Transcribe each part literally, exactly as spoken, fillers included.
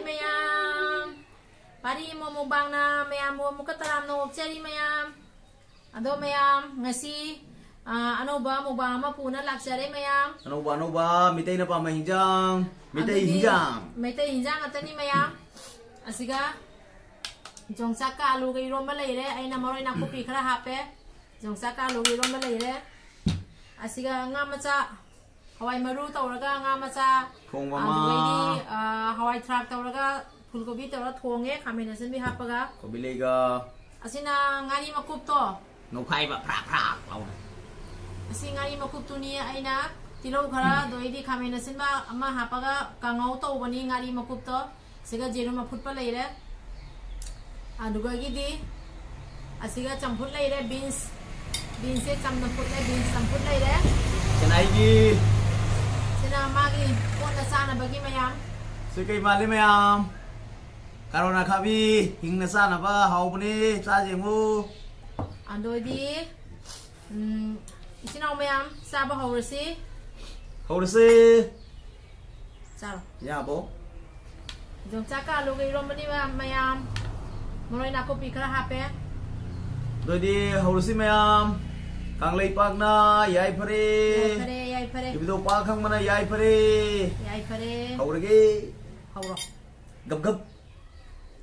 ꯃꯌꯥꯝ, ꯄꯥꯔꯤ ꯏꯃꯣ ꯃꯨꯛꯕꯥꯡꯅ ꯃꯌꯥꯝꯕꯨ ꯑꯃꯨꯛꯀ ꯇꯔꯥꯝꯅ ꯑꯣꯛꯆꯔꯤ ꯃꯌꯥꯝ꯫ ꯑꯗꯣ ꯃꯌꯥꯝ, ꯉꯁꯤ, ꯑ, ꯑꯅꯧꯕ ꯃꯨꯛꯕꯥꯡ ꯑꯃ ꯄꯨꯅ ꯂꯥꯛꯆꯔꯦ ꯃꯌꯥꯝ꯫ ꯑꯅꯧꯕ, ꯑꯅꯧꯕ, ꯃꯤꯇꯩꯅ ꯄꯥꯝꯕ ꯍꯤꯟꯖꯥꯡ, ꯃꯤꯇꯩ ꯑꯗꯨꯗꯤ ꯍꯤꯟꯖꯥꯡ꯫ ꯃꯩꯇꯩ ꯍꯤꯟꯖꯥꯡ ꯉꯥꯛꯇꯅꯤ ꯃꯌꯥꯝ꯫ ꯑꯁꯤꯒ ꯌꯣꯡꯆꯥꯛꯀ ꯑꯂꯨꯒ ꯏꯔꯣꯝꯕ ꯂꯩꯔꯦ꯫ ꯑꯩꯅ ꯃꯔꯣꯏ ꯅꯥꯀꯨꯞꯄꯤ ꯈꯔ ꯍꯥꯞꯄꯦ꯫ ꯌꯣꯡꯆꯥꯛꯀ ꯑꯂꯨꯒ ꯏꯔꯣꯝꯕ ꯂꯩꯔꯦ꯫ ꯑꯁꯤꯒ ꯉꯥ ꯃꯆꯥ, ꯍꯋꯥꯏ ꯃꯔꯨ ꯇꯧꯔꯒ ꯉꯥ ꯃꯆꯥ, ꯊꯣꯡꯕ ꯑꯃ꯫ ꯑꯗꯨꯗꯩꯗꯤ, ꯑ, ꯍꯋꯥꯏ ꯊ꯭ꯔꯥꯛ ꯇꯧꯔꯒ, ꯐꯨꯜ ꯀꯣꯕꯤ ꯇꯧꯔꯒ ꯊꯣꯡꯉꯦ, ꯈꯥꯃꯦꯟ ꯑꯁꯤꯟꯕꯤ ꯍꯥꯞꯄꯒ꯫ ꯀꯣꯕꯤ ꯂꯩꯒ꯫ ꯑꯁꯤꯅ ꯉꯥꯔꯤ ꯃꯀꯨꯞꯇꯣ꯫ ꯅꯣꯛꯈꯥꯏꯕ ꯐ꯭ꯔꯥꯛ ꯐ꯭ꯔꯥꯛ ꯂꯥꯎꯅ꯫ ꯑꯁꯤ ꯉꯥꯔꯤ ꯃꯀꯨꯞꯇꯨꯅꯤ ꯑꯩꯅ ꯇꯤꯜꯍꯧ ꯈꯔ, ꯑꯗꯨꯗꯩꯗꯤ ꯈꯥꯃꯦꯟ ꯑꯁꯤꯟꯕ ꯑꯃ ꯍꯥꯞꯄꯒ ꯀꯥꯡꯉꯧ ꯇꯧꯕꯅꯤ ꯉꯥꯔꯤ ꯃꯀꯨꯞꯇꯣ꯫ ꯁꯤꯒ ꯌꯦꯔꯨꯝ ꯑꯐꯨꯠꯄ ꯂꯩꯔꯦ꯫ ꯑꯗꯨꯒꯒꯤꯗꯤ ꯑꯁꯤꯒ ꯆꯝꯐꯨꯠ ꯂꯩꯔꯦ, ꯕꯤꯟꯁ꯫ ꯕꯤꯟꯁꯁꯦ ꯆꯝꯅ ꯐꯨꯠꯂꯦ, ꯕꯤꯟꯁ ꯆꯝꯐꯨꯠ ꯂꯩꯔꯦ꯫ ꯀꯅꯥꯏꯒꯤ? ꯁꯤꯅ ꯃꯥꯒꯤ ꯀꯣꯟꯅ ꯆꯥꯅꯕꯒꯤ ꯃꯌꯥꯝ꯫ ꯁꯤ ꯀꯩ ꯃꯥꯜꯂꯤ ꯃꯌꯥꯝ? ꯀꯥꯔꯣꯠ ꯑꯈꯥꯕꯤ, ꯍꯤꯡꯅ ꯆꯥꯅꯕ ꯍꯥꯎꯕꯅꯦ, ꯆꯥꯁꯦ ꯌꯦꯡꯉꯨ꯫ ꯑꯗꯨꯗꯤ, ꯎꯝ, ꯏꯆꯤꯟ ꯏꯅꯥꯎ ꯃꯌꯥꯝ ꯆꯥꯕ ꯍꯧꯔꯁꯤ꯫ ꯍꯧꯔꯁꯤ꯫ ꯆꯥꯔꯣ꯫ ꯌꯥꯕꯣ? ꯌꯣꯡꯆꯥꯛꯀ ꯑꯂꯨꯒ ꯏꯔꯣꯝꯕꯅꯤ ꯃꯌꯥꯝ, ꯃꯌꯥꯝ꯫ ꯃꯔꯣꯏ ꯅꯥꯀꯨꯞꯄꯤ ꯈꯔ ꯍꯥꯞꯄꯦ꯫ ꯑꯗꯨꯗꯤ ꯍꯧꯔꯁꯤ ꯃꯌꯥꯝ꯫ ꯀꯪꯂꯩꯄꯥꯛꯅ ꯌꯥꯏꯐꯔꯦ꯫ ꯌꯥꯏꯐꯔꯦ, ꯌꯥꯏꯐꯔꯦ꯫ ꯏꯕꯨꯙꯧ ꯄꯥꯛ ꯈꯪꯕꯅ ꯌꯥꯏꯐꯔꯦ꯫ ꯌꯥꯏꯐꯔꯦ꯫ ꯍꯧꯔꯒꯦ꯫ ꯍꯧꯔꯣ꯫ ꯒꯞ ꯒꯞ꯫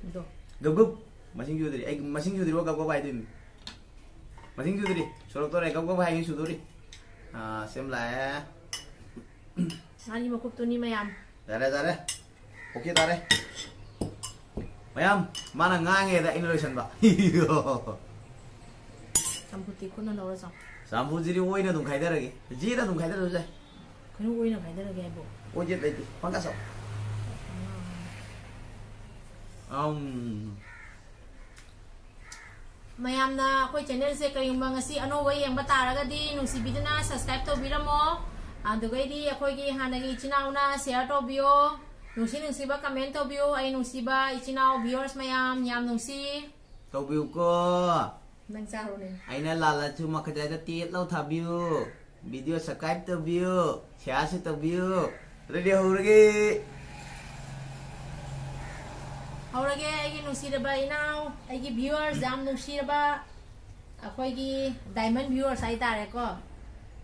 ꯑꯗꯣ꯫ ꯒꯞ ꯒꯞ꯫ ꯃꯁꯤꯡ ꯁꯨꯗ꯭ꯔꯤ꯫ ꯑꯩ ꯃꯁꯤꯡ ꯁꯨꯗ꯭ꯔꯤꯕ ꯒꯞ ꯒꯞ ꯍꯥꯏꯗꯣꯏꯅꯤ꯫ ꯃꯁꯤꯡ ꯁꯨꯗ꯭ꯔꯤ꯫ ꯁꯨꯔꯛꯇꯣꯔꯦ꯫ ꯒꯞ ꯒꯞ ꯍꯥꯏꯒꯦ ꯁꯨꯗꯣꯔꯤ꯫ ꯑꯥ, ꯁꯦꯝ ꯂꯥꯛꯑꯦ꯫ ꯉꯥꯔꯤ ꯃꯀꯨꯞꯇꯨꯅꯤ ꯃꯌꯥꯝ꯫ ꯌꯥꯔꯦ, ꯌꯥꯔꯦ꯫ ꯑꯣꯀꯦ ꯇꯥꯔꯦ꯫ ꯃꯌꯥꯝ, ꯃꯥꯅ ꯉꯥꯡꯉꯦꯗ ꯑꯩꯅ ꯂꯣꯏꯁꯟꯕ꯫ ꯆꯝꯐꯨꯠꯇꯤ ꯈꯨꯠꯅ ꯂꯧꯔ ꯆꯥꯎ꯫ ꯆꯝꯐꯨꯠꯁꯤꯗꯤ ꯑꯣꯏꯅ ꯑꯗꯨꯝ ꯈꯥꯏꯗꯔꯒꯦ꯫ ꯖꯤꯅ ꯑꯗꯨꯝ ꯈꯥꯏꯗꯔꯁꯨ ꯌꯥꯏ꯫ ꯀꯩꯅꯣ ꯑꯣꯏꯅ ꯈꯥꯏꯗꯔꯒꯦ ꯍꯥꯏꯕꯣ? ꯑꯣꯏꯖꯦꯠ ꯂꯩꯇꯦ꯫ ꯄꯪꯆꯥ ꯆꯥꯎ꯫ ꯑꯝ꯫ ꯃꯌꯥꯝꯅ ꯑꯩꯈꯣꯏ channelꯁꯦ ꯀꯔꯤꯒꯨꯝꯕ ꯉꯁꯤ ꯑꯅꯧꯕ ꯌꯦꯡꯕ ꯇꯥꯔꯒꯗꯤ ꯅꯨꯡꯁꯤꯕꯤꯗꯨꯅ subscribe ꯇꯧꯕꯤꯔꯝꯃꯣ꯫ ꯑꯗꯨꯒꯩꯗꯤ ꯑꯩꯈꯣꯏꯒꯤ ꯍꯥꯟꯅꯒꯤ ꯏꯆꯤꯟ ꯏꯅꯥꯎꯅ share ꯇꯧꯕꯤꯌꯣ꯫ ꯅꯨꯡꯁꯤ ꯅꯨꯡꯁꯤꯕ comment ꯇꯧꯕꯤꯌꯨ꯫ ꯑꯩ ꯅꯨꯡꯁꯤꯕ ꯏꯆꯤꯟ ꯏꯅꯥꯎ viewers ꯃꯌꯥꯝ ꯌꯥꯝ ꯅꯨꯡꯁꯤ꯫ ꯇꯧꯕꯤꯌꯨꯀꯣ꯫ ꯅꯪ ꯆꯥꯔꯣꯅꯦ꯫ ꯑꯩꯅ ꯂꯥꯜꯂꯁꯨ ꯃꯈꯥꯗ ꯇꯦꯞ ꯂꯧ ꯊꯥꯕꯤꯌꯨ꯫ Video subscribe ꯇꯧꯕꯤꯌꯨ꯫ Shareꯁꯨ ꯇꯧꯕꯤꯌꯨ꯫ ꯑꯗꯨꯗꯤ ꯍꯧꯔꯒꯦ꯫ ꯍꯧꯔꯒꯦ ꯑꯩꯒꯤ ꯅꯨꯡꯁꯤꯔꯕ ꯏꯅꯥꯎ, ꯑꯩꯒꯤ viewers, ꯌꯥꯝ ꯅꯨꯡꯁꯤꯔꯕ ꯑꯩꯈꯣꯏꯒꯤ diamond viewers ꯍꯥꯏꯇꯥꯔꯦꯀꯣ꯫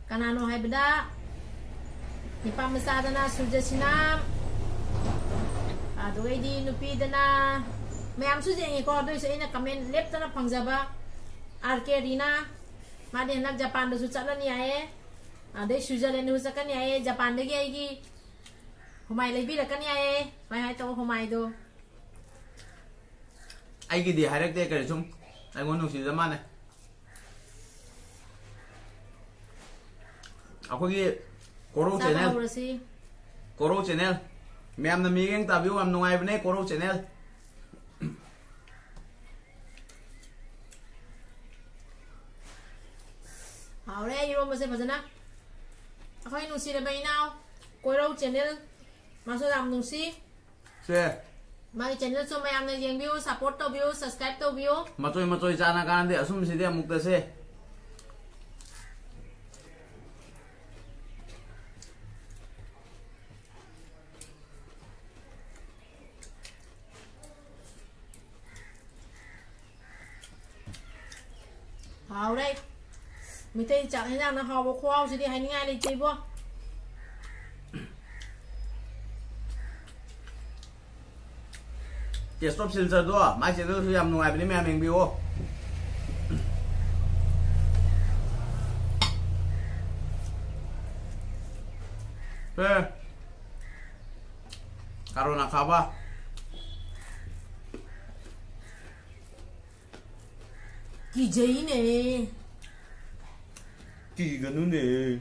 ꯀꯅꯥꯅꯣ ꯍꯥꯏꯕꯗ, ꯅꯤꯄꯥ ꯃꯆꯥꯗꯅ ꯁꯨꯔꯖꯁꯤꯅꯥ, ꯑꯗꯨꯒꯩꯗꯤ ꯅꯨꯄꯤꯗꯅ ꯃꯌꯥꯝꯁꯨ ꯌꯦꯡꯉꯤꯀꯣ, ꯑꯗꯨꯏꯁꯨ ꯑꯩꯅ comment ꯂꯦꯞꯇꯅ ꯐꯪꯖꯕ ꯑꯥꯔ ꯀꯦ ꯔꯤꯅꯥ, ꯃꯥꯗꯤ ꯍꯟꯗꯛ ꯖꯄꯥꯟꯗꯁꯨ ꯆꯠꯂꯅꯤ ꯍꯥꯏꯌꯦ, ꯑꯗꯩ ꯁ꯭ꯋꯤꯖꯔꯂꯦꯟꯗꯁꯨ ꯆꯠꯀꯅꯤ ꯍꯥꯏꯌꯦ꯫ ꯖꯄꯥꯟꯗꯒꯤ ꯑꯩꯒꯤ ꯍꯨꯃꯥꯏ ꯂꯩꯕꯤꯔꯛꯀꯅꯤ ꯍꯥꯏꯌꯦ꯫ ꯍꯣꯏ, ꯍꯥꯏ ꯇꯧꯕ ꯍꯨꯃꯥꯏꯗꯣ꯫ ꯑꯩꯒꯤꯗꯤ ꯍꯥꯏꯔꯛꯇꯦ ꯀꯔꯤ, ꯁꯨꯝ ꯑꯩꯉꯣꯟꯗ ꯅꯨꯡꯁꯤꯖ ꯃꯥꯅꯦ꯫ ꯑꯩꯈꯣꯏꯒꯤ ꯀꯣꯔꯧ ꯆꯥꯕ ꯆꯦꯅꯦꯜ꯫ ꯍꯧꯔꯁꯤ꯫ ꯀꯣꯔꯧ ꯆꯦꯅꯦꯜ꯫ ꯃꯌꯥꯝꯅ ꯃꯤꯠꯌꯦꯡ ꯇꯥꯕꯤꯌꯨ, ꯌꯥꯝ ꯅꯨꯡꯉꯥꯏꯕꯅꯦ ꯀꯣꯔꯧ ꯆꯦꯅꯦꯜ꯫ ꯍꯥꯎꯔꯦ ꯏꯔꯣꯝꯕꯁꯦ ꯐꯖꯅ꯫ ꯑꯩꯈꯣꯏ ꯅꯨꯡꯁꯤꯔꯕ ꯏꯅꯥꯎ ꯀꯣꯏꯔꯧ ꯆꯦꯅꯦꯜ, ꯃꯥꯁꯨ ꯌꯥꯝ ꯅꯨꯡꯁꯤ꯫ ꯁꯦ꯫ ꯃꯥꯒꯤ ꯆꯦꯅꯦꯜꯁꯨ ꯃꯌꯥꯝꯅ ꯌꯦꯡꯕꯤꯌꯨ, support ꯇꯧꯕꯤꯌꯨ, subscribe ꯇꯧꯕꯤꯌꯨ꯫ ꯃꯆꯣꯏ ꯃꯆꯣꯏ ꯆꯥꯅ ꯀꯥꯟꯅꯗꯦ, ꯑꯁꯨꯝꯕꯁꯤꯗꯤ ꯑꯃꯨꯛꯇ ꯁꯦ꯫ ꯍꯥꯎꯔꯦ꯫ ꯃꯩꯇꯩ ꯆꯥꯛ ꯍꯦꯟꯖꯥꯡꯅ ꯍꯥꯎꯕ ꯈꯨꯍꯥꯎꯁꯤꯗꯤ ꯍꯥꯏꯅꯤꯡꯉꯥꯏ ꯂꯩꯇꯦ ꯏꯕꯣ꯫ Taste of Silchar ꯗꯣ, ꯃꯥꯏ ꯆꯦꯅꯦꯜꯁꯨ ꯌꯥꯝ ꯅꯨꯡꯉꯥꯏꯕꯅꯤ, ꯃꯌꯥꯝ ꯌꯦꯡꯕꯤꯌꯣ꯫ ꯁꯦ꯫ ꯀꯥꯔꯣꯟ ꯑꯈꯥꯕ꯫ ꯀꯤꯖꯩꯅꯦ꯫ ꯀꯤꯒꯅꯨꯅꯦ꯫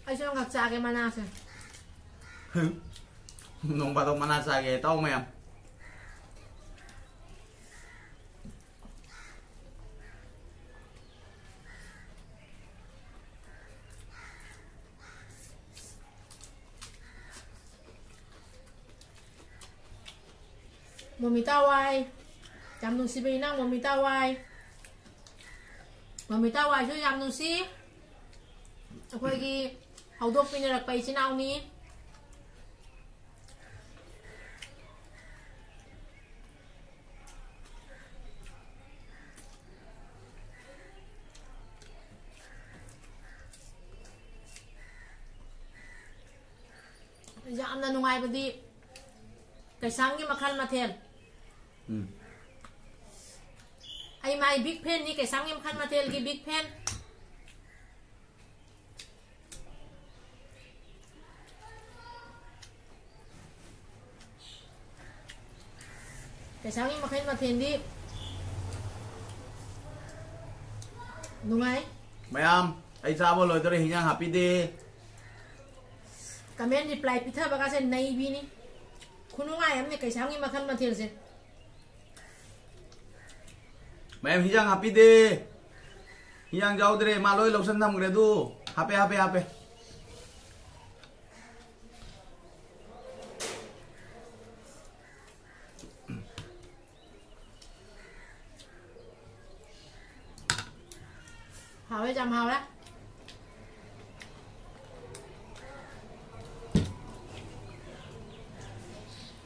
ꯑꯩꯁꯨ ꯉꯥꯛ ꯆꯥꯒꯦ ꯃꯅꯥꯁꯦ꯫ ꯅꯣꯡ ꯐꯥꯗꯣꯛ ꯃꯅꯥ ꯆꯥꯒꯦ ꯏꯇꯥꯎ ꯃꯌꯥꯝ꯫ ꯃꯣꯃꯤꯇꯥ ꯋꯥꯏ꯫ ꯌꯥꯝ ꯅꯨꯡꯁꯤꯕ ꯏꯅꯥꯎ ꯃꯣꯃꯤꯇꯥ ꯋꯥꯏ꯫ ꯃꯣꯃꯤꯇꯥ ꯋꯥꯏꯁꯨ ꯌꯥꯝ ꯅꯨꯡꯁꯤ꯫ ꯑꯩꯈꯣꯏꯒꯤ ꯍꯧꯗꯣꯛꯄꯤꯅꯔꯛꯄ ꯏꯆꯤꯟ ꯏꯅꯥꯎꯅꯤ꯫ ꯌꯥꯝꯅ ꯅꯨꯡꯉꯥꯏꯕꯗꯤ ꯀꯩꯁꯥꯝꯒꯤ ꯃꯈꯜ ꯃꯊꯦꯜ꯫ ꯎꯝ꯫ ꯑꯩ ꯃꯥꯏ big fanꯅꯤ, ꯀꯩꯁꯥꯝꯒꯤ ꯃꯈꯜ ꯃꯊꯦꯜꯒꯤ big fan꯫ ꯀꯩꯁꯥꯝꯒꯤ ꯃꯈꯜ ꯃꯊꯦꯜꯗꯤ ꯅꯨꯡꯉꯥꯏ꯫ ꯃꯌꯥꯝ, ꯑꯩ ꯆꯥꯕ ꯂꯣꯏꯗꯣꯔꯦ, ꯍꯤꯟꯖꯥꯡ ꯍꯥꯞꯄꯤꯗꯦ꯫ Comment reply ꯄꯤꯊꯕꯒꯥꯁꯦ ꯅꯩꯕꯤꯅꯤ꯫ ꯈꯨꯅꯨꯡꯉꯥꯏ ꯑꯃꯅꯤ ꯀꯩꯁꯥꯝꯒꯤ ꯃꯈꯜ ꯃꯊꯦꯜꯁꯦ꯫ ꯃꯌꯥꯝ, ꯍꯤꯟꯖꯥꯡ ꯍꯥꯞꯄꯤꯗꯦ꯫ ꯍꯤꯟꯖꯥꯡ ꯌꯥꯎꯗ꯭ꯔꯦ, ꯃꯥ ꯂꯣꯏ ꯂꯧꯁꯟ ꯊꯝꯈ꯭ꯔꯦ ꯑꯗꯨ꯫ ꯍꯥꯞꯄꯦ, ꯍꯥꯞꯄꯦ, ꯍꯥꯞꯄꯦ꯫ ꯍꯥꯎꯋꯦ, ꯌꯥꯝ ꯍꯥꯎꯔꯦ꯫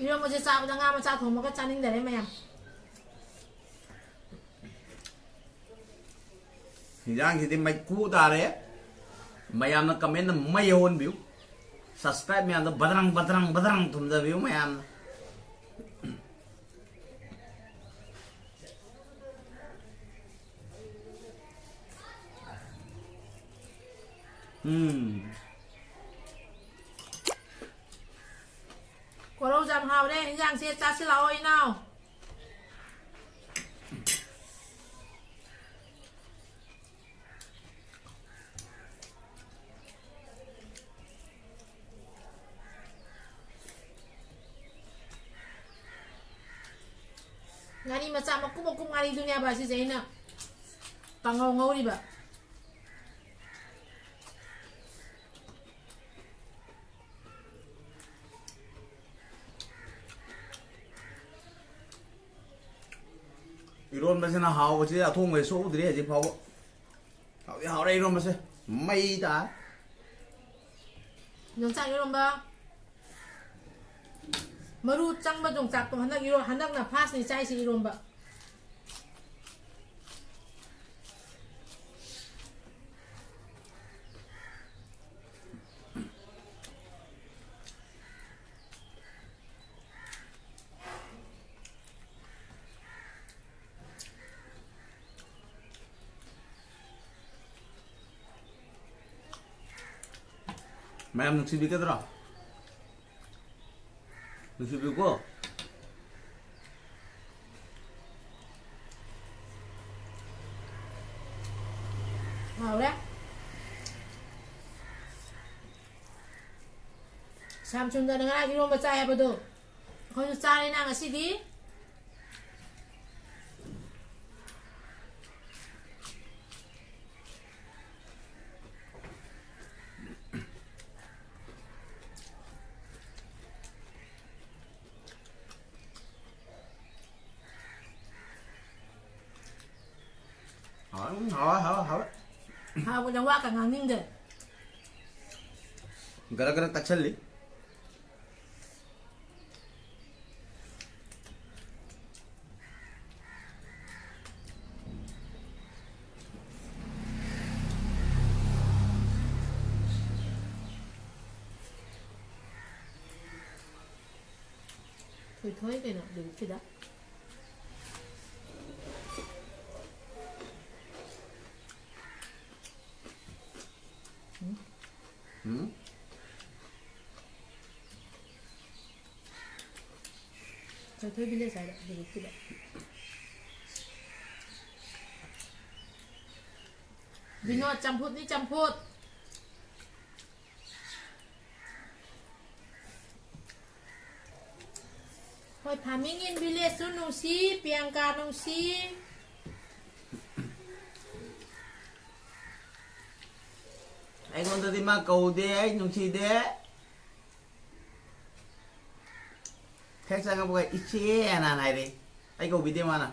ꯏꯔꯣꯝꯕꯁꯦ ꯆꯥꯕꯗ ꯉꯥ ꯃꯆꯥ ꯊꯣꯡꯕꯒ ꯆꯥꯅꯤꯡꯗꯔꯦ ꯃꯌꯥꯝ꯫ ꯍꯤꯟꯖꯥꯡꯁꯤꯗꯤ ꯃꯩꯈꯨ ꯇꯥꯔꯦ꯫ ꯃꯌꯥꯝꯅ comment ꯃꯩ ꯍꯧꯍꯟꯕꯤꯌꯨ꯫ Subscribe ꯃꯌꯥꯝꯗꯣ ꯕꯗ꯭ꯔꯪ, ꯕꯗ꯭ꯔꯪ, ꯕꯗ꯭ꯔꯪ ꯊꯨꯝꯖꯕꯤꯌꯨ ꯃꯌꯥꯝꯅ꯫ ꯎꯝ꯫ ꯀꯣꯔꯧ ꯌꯥꯝ ꯍꯥꯎꯔꯦ꯫ ꯍꯤꯟꯖꯥꯡꯁꯦ ꯆꯥꯁꯤꯜꯂꯛꯑꯣ ꯏꯅꯥꯎ꯫ ꯉꯥꯔꯤ ꯃꯆꯥ ꯃꯀꯨꯞ ꯃꯀꯨꯞ ꯉꯥꯔꯤꯗꯨꯅꯦꯕ ꯁꯤꯁꯦ ꯑꯩꯅ ꯀꯥꯡꯉꯧ ꯉꯧꯔꯤꯕ꯫ ꯏꯔꯣꯟꯕꯁꯤꯅ ꯍꯥꯎꯕꯁꯤ ꯑꯊꯣꯡꯕꯁꯤ ꯁꯣꯛꯎꯗ꯭ꯔꯤ ꯍꯧꯖꯤꯛ ꯐꯥꯎꯕ꯫ ꯍꯥꯎꯗꯤ ꯍꯥꯎꯔꯦ ꯏꯔꯣꯟꯕꯁꯦ꯫ ꯃꯩ ꯇꯥ꯫ ꯌꯣꯡꯆꯥꯛ ꯏꯔꯣꯝꯕ꯫ ꯃꯔꯨ ꯆꯪꯕ ꯌꯣꯡꯆꯥꯛꯇꯣ ꯍꯟꯗꯛ ꯏꯔꯣ-, ꯍꯟꯗꯛꯅ ꯐꯥꯔꯁꯅꯤ ꯆꯥꯏꯁꯤ ꯏꯔꯣꯝꯕ꯫ ꯃꯌꯥꯝ ꯅꯨꯡꯁꯤꯕꯤꯒꯗ꯭ꯔꯣ? ꯅꯨꯡꯁꯤꯕꯤꯌꯨꯀꯣ꯫ ꯍꯥꯎꯔꯦ꯫ ꯁ꯭ꯌꯥꯝꯁꯨꯟꯗꯔꯅ ꯉꯔꯥꯡ ꯏꯔꯣꯝꯕ ꯆꯥꯏ ꯍꯥꯏꯕꯗꯣ ꯑꯩꯈꯣꯏꯁꯨ ꯆꯥꯔꯦꯅ ꯉꯁꯤꯗꯤ꯫ ꯍꯥꯎꯋꯦ, ꯍꯥꯎꯋꯦ, ꯍꯥꯎꯋꯦ, ꯍꯥꯎꯋꯦ꯫ ꯍꯥꯎꯕꯗ ꯋꯥ ꯀ ꯉꯥꯡꯅꯤꯡꯗꯦ꯫ ꯒꯔ ꯒꯔ ꯇꯛꯁꯜꯂꯤ꯫ ꯊꯣꯏꯊꯣꯏ ꯀꯩꯅꯣ ꯂꯤꯔꯤꯛꯁꯤꯗ꯫ ꯎꯝ? ꯎꯝ? ꯊꯣꯏꯊꯣꯏ village ꯍꯥꯏꯕ ꯂꯤꯔꯤꯛꯁꯤꯗ꯫ ꯕꯤꯅꯣꯗ, ꯆꯝꯐꯨꯠꯅꯤ, ꯆꯝꯐꯨꯠ꯫ ꯍꯣꯏ, farming in village ꯁꯨ ꯅꯨꯡꯁꯤ, ꯄ꯭ꯔꯤꯌꯥꯡꯀꯥ ꯅꯨꯡꯁꯤ꯫ ꯑꯩꯉꯣꯟꯗꯗꯤ ꯃꯥ ꯀꯧꯗꯦ, ꯑꯩ ꯅꯨꯡꯁꯤꯗꯦ꯫ ꯍꯦꯛ ꯆꯪꯉꯛꯄꯒ "ꯏꯆꯦ" ꯍꯥꯏꯅ ꯍꯥꯟꯅ ꯍꯥꯏꯔꯛꯏ꯫ ꯑꯩ ꯀꯧꯕꯤꯗꯦ ꯃꯥꯅ꯫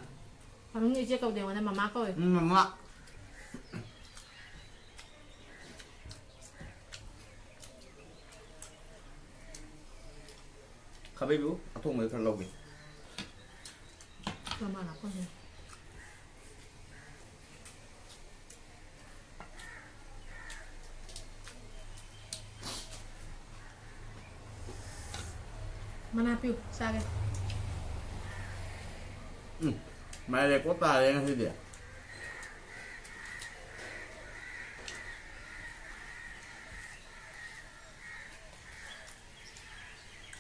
Farming ꯗ ꯏꯆꯦ ꯀꯧꯗꯦ, ꯑꯩꯉꯣꯟꯗ ꯃꯃꯥ ꯀꯧꯋꯦ꯫ ꯎꯝ, ꯃꯃꯥ꯫ ꯈꯥꯕꯩꯕꯨ ꯑꯊꯣꯡꯕꯗ ꯈꯔ ꯂꯧꯒꯦ꯫ ꯃꯃꯥ ꯂꯥꯛꯄ ꯍꯧꯔꯦ꯫ ꯃꯅꯥ ꯄꯤꯌꯨ, ꯆꯥꯒꯦ꯫ ꯎꯝ, ꯃꯥꯏꯔꯦꯟ ꯀꯣꯠ ꯇꯥꯔꯦ ꯉꯁꯤꯗꯤ꯫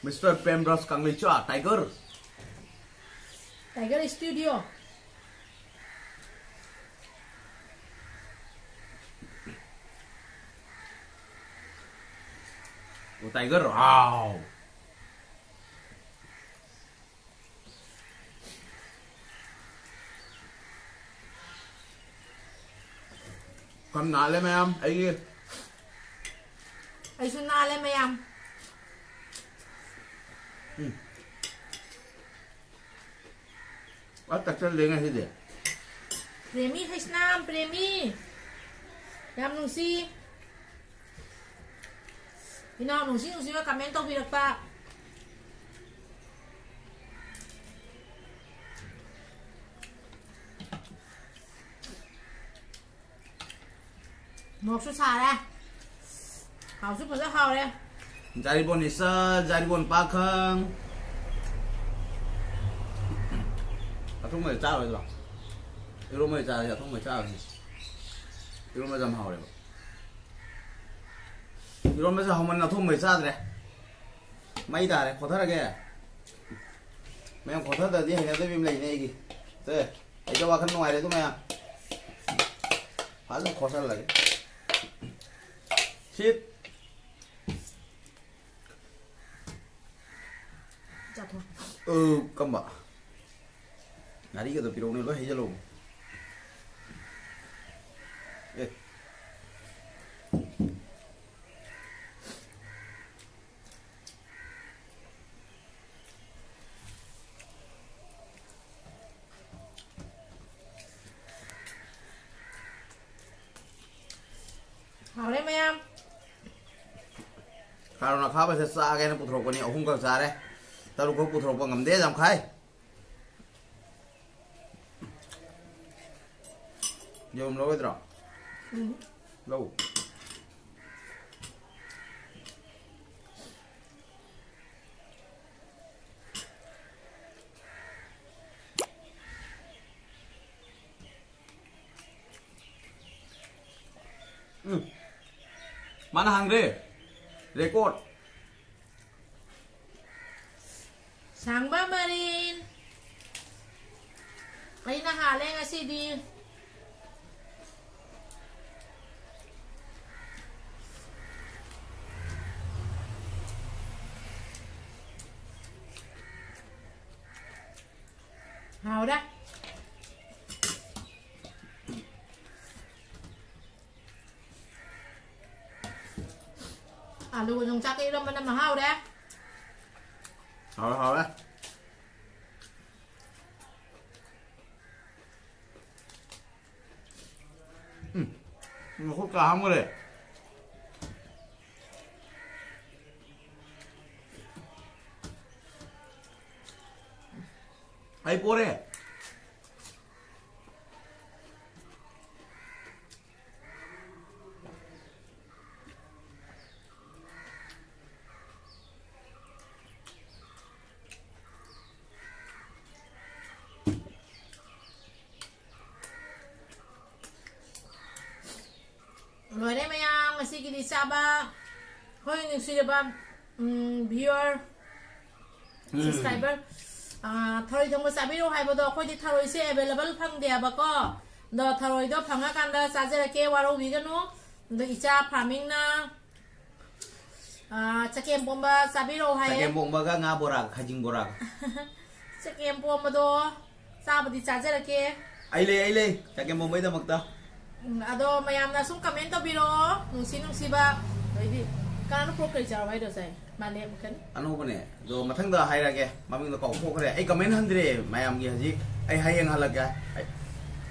Mister ꯄ꯭ꯔꯦꯝꯔꯥꯖ ꯀꯪꯂꯩꯆꯥ, Tiger꯫ Tiger Studio꯫ ꯑꯣ, Tiger, wow꯫ ꯈꯝ ꯅꯥꯜꯂꯦ ꯃꯌꯥꯝ, ꯑꯩꯒꯤ꯫ ꯑꯩꯁꯨ ꯅꯥꯜꯂꯦ ꯃꯌꯥꯝ꯫ ꯎꯝ꯫ ꯑ, ꯇꯛꯆꯜꯂꯦ ꯉꯁꯤꯗꯤ꯫ ꯄ꯭ꯔꯦꯃꯤ ꯍꯩꯁꯅꯥꯝ, ꯄ꯭ꯔꯦꯃꯤ꯫ ꯌꯥꯝ ꯅꯨꯡꯁꯤ꯫ ꯏꯅꯥꯎ ꯅꯨꯡꯁꯤ ꯅꯨꯡꯁꯤꯕ comment ꯇꯧꯕꯤꯔꯛꯄ꯫ ꯃꯣꯔꯣꯛꯁꯨ ꯁꯥꯔꯦ꯫ ꯍꯥꯎꯁꯨ ꯐꯖ ꯍꯥꯎꯔꯦ꯫ ꯖꯥꯔꯤꯕꯣꯟ ꯏꯆꯥ, ꯖꯥꯔꯤꯕꯣꯟ ꯄꯥꯈꯪ꯫ ꯑꯊꯨꯝꯕꯗꯤ ꯆꯥꯔꯣꯏꯗ꯭ꯔꯣ? ꯏꯔꯣꯝꯕꯗꯤ ꯆꯥꯔꯁꯦ, ꯑꯊꯨꯝꯕꯗꯤ ꯆꯥꯔꯣꯏꯁꯦ꯫ ꯏꯔꯣꯝꯕꯁꯦ ꯌꯥꯝ ꯍꯥꯎꯔꯦꯕ꯫ ꯏꯔꯣꯝꯕꯁꯦ ꯍꯥꯎꯃꯟꯅ ꯑꯊꯨꯝꯕꯗꯤ ꯆꯥꯗ꯭ꯔꯦ꯫ ꯃꯩ ꯇꯥꯔꯦ, ꯈꯣꯊꯔꯒꯦ꯫ ꯃꯌꯥꯝ ꯈꯣꯊꯗ꯭ꯔꯗꯤ ꯍꯩꯅꯗꯕꯤ ꯑꯃ ꯂꯩꯅꯦ ꯑꯩꯒꯤ꯫ ꯁꯦ, ꯑꯩꯗ ꯋꯥꯈꯜ ꯅꯨꯡꯉꯥꯏꯔꯦ ꯑꯗꯨ ꯃꯌꯥꯝ꯫ ꯐꯖꯅ ꯈꯣꯊꯍꯜꯂꯒꯦ꯫ ꯁꯤꯠ꯫ ꯆꯥꯊꯣꯛ꯫ ꯑ, ꯀꯝꯕ? ꯉꯥꯔꯤꯒꯗꯣ ꯄꯤꯔꯛꯎꯅꯦ, ꯂꯣꯏ ꯍꯩꯖꯜꯂꯛꯎ꯫ ꯑꯦ꯫ ꯍꯥꯎꯔꯦ ꯃꯌꯥꯝ꯫ ꯀꯥꯔꯣꯟ ꯑꯈꯥꯕꯁꯦ ꯆꯥꯒꯦꯅ ꯄꯨꯊꯣꯔꯛꯄꯅꯤ, ꯑꯍꯨꯝꯈꯛ ꯆꯥꯔꯦ꯫ ꯇꯔꯨꯛ ꯈꯛ ꯄꯨꯊꯣꯔꯛꯄ ꯉꯝꯗꯦ, ꯌꯥꯝꯈꯥꯏ꯫ ꯌꯦꯔꯨꯝ ꯂꯧꯔꯣꯏꯗ꯭ꯔꯣ? ꯎꯝ꯫ ꯂꯧ꯫ ꯎꯝ꯫ ꯃꯥꯅ ꯍꯥꯡꯈ꯭ꯔꯦ꯫ Record꯫ ꯁꯥꯡꯕ ꯃꯔꯤꯟ꯫ ꯑꯩꯅ ꯍꯥꯜꯂꯦ ꯉꯁꯤꯗꯤ꯫ ꯍꯥꯎꯔꯦ꯫ ꯑꯂꯨꯒ ꯌꯣꯡꯆꯥꯛꯀ ꯏꯔꯣꯝꯕꯅ ꯃꯍꯥꯎꯔꯦ꯫ ꯍꯥꯎꯔꯦ, ꯍꯥꯎꯔꯦ꯫ ꯎꯝ꯫ ꯃꯈꯨꯠꯀ ꯍꯥꯝꯈ꯭ꯔꯦ꯫ ꯑꯩ ꯄꯣꯔꯦ꯫ ꯂꯣꯏꯔꯦ ꯃꯌꯥꯝ, ꯉꯁꯤꯒꯤꯗꯤ ꯆꯥꯕ꯫ ꯍꯣꯏ, ꯅꯨꯡꯁꯤꯔꯕ, ꯎꯝ, viewer, ꯎꯝ꯫ Subscriber, ꯑꯥ, ꯊꯔꯣꯏ ꯊꯣꯡꯕ ꯆꯥꯕꯤꯔꯛꯑꯣ ꯍꯥꯏꯕꯗꯣ, ꯑꯩꯈꯣꯏꯗꯤ ꯊꯔꯣꯏꯁꯦ available ꯐꯪꯗꯦꯕꯀꯣ꯫ ꯑꯗꯣ ꯊꯔꯣꯏꯗꯣ ꯐꯪꯉꯀꯥꯟꯗ ꯆꯥꯖꯔꯛꯀꯦ, ꯋꯥꯔꯧꯕꯤꯒꯅꯨ꯫ ꯑꯗꯣ ꯏꯆꯥ farming ꯅ ꯑꯥ, ꯆꯒꯦꯝ ꯄꯣꯝꯕ ꯆꯥꯕꯤꯔꯛꯑꯣ ꯍꯥꯏꯌꯦ꯫ ꯆꯒꯦꯝ ꯄꯣꯝꯕꯒ ꯉꯥ ꯕꯣꯔꯥꯒ, ꯈꯥꯖꯤꯡ ꯕꯣꯔꯥꯒ꯫ ꯆꯒꯦꯝ ꯄꯣꯝꯕꯗꯣ ꯆꯥꯕꯗꯤ ꯆꯥꯖꯔꯛꯀꯦ꯫ ꯑꯩ ꯂꯩ, ꯑꯩ ꯂꯩ, ꯆꯒꯦꯝ ꯄꯣꯝꯕꯩꯗꯃꯛꯇ꯫ ꯎꯝ, ꯑꯗꯣ ꯃꯌꯥꯝꯅ ꯁꯨꯝ comment ꯇꯧꯕꯤꯔꯛꯑꯣ, ꯅꯨꯡꯁꯤ ꯅꯨꯡꯁꯤꯕ꯫ ꯑꯗꯩꯗꯤ ꯀꯅꯥꯅꯣ pork curry ꯆꯥꯔꯣ ꯍꯥꯏꯗꯣ ꯉꯁꯥꯏ? ꯃꯥꯂꯦꯝ ꯀꯔꯤ? ꯑꯅꯧꯕꯅꯦ꯫ ꯑꯗꯣ ꯃꯊꯪꯗ ꯍꯥꯏꯔꯒꯦ, ꯃꯃꯤꯡꯗꯣ ꯀꯥꯎꯊꯣꯛꯈ꯭ꯔꯦ꯫ ꯑꯩ comment ꯍꯟꯗ꯭ꯔꯦ ꯃꯌꯥꯝꯒꯤ ꯍꯧꯖꯤꯛ꯫ ꯑꯩ ꯍꯌꯦꯡ ꯍꯜꯂꯛꯀꯦ꯫ ꯑꯩ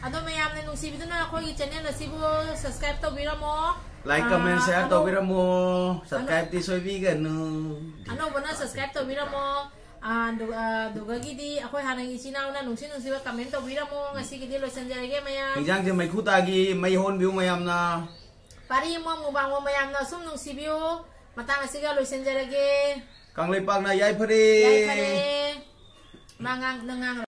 ꯑꯗꯣ ꯃꯌꯥꯝꯅ ꯅꯨꯡꯁꯤꯕꯤꯗꯨꯅ ꯑꯩꯈꯣꯏꯒꯤ channel ꯑꯁꯤꯕꯨ subscribe ꯇꯧꯕꯤꯔꯝꯃꯣ꯫ Like, comment, ꯑꯥ, share ꯑꯅꯧ-, ꯇꯧꯕꯤꯔꯝꯃꯣ꯫ ꯑꯅꯧ-, Subscribe ꯇꯤ ꯁꯣꯏꯕꯤꯒꯅꯨ꯫ ꯑꯅꯧꯕꯅ subscribe ꯇꯧꯕꯤꯔꯝꯃꯣ꯫ ꯑꯥ, ꯑꯗꯨ- ꯑꯥ, ꯑꯗꯨꯒꯒꯤꯗꯤ ꯑꯩꯈꯣꯏ ꯍꯥꯟꯅꯒꯤ ꯏꯆꯤꯟ ꯏꯅꯥꯎꯅ ꯅꯨꯡꯁꯤ ꯅꯨꯡꯁꯤꯕ comment ꯇꯧꯕꯤꯔꯝꯃꯣ꯫ ꯉꯁꯤꯒꯤꯗꯤ ꯂꯣꯏꯁꯤꯟꯖꯔꯒꯦ ꯃꯌꯥꯝ꯫ ꯍꯤꯟꯖꯥꯡꯁꯦ ꯃꯩꯈꯨ ꯇꯥꯈꯤ, ꯃꯩ ꯍꯣꯟꯕꯤꯌꯨ ꯃꯌꯥꯝꯅ꯫ ꯄꯥꯔꯤ ꯑꯃ ꯃꯨꯕꯥꯡꯕ ꯃꯌꯥꯝꯅ ꯑꯁꯨꯝ ꯅꯨꯡꯁꯤꯕꯤꯌꯨ꯫ ꯃꯇꯥꯡ ꯑꯁꯤꯒ ꯂꯣꯏꯁꯤꯟꯖꯔꯒꯦ꯫ ꯀꯪꯂꯩꯄꯥꯛꯅ ꯌꯥꯏꯐꯔꯦ꯫ ꯌꯥꯏꯐꯔꯦ꯫ ꯃꯥ ꯉꯥꯡ- ꯅꯪ ꯉꯥꯡ-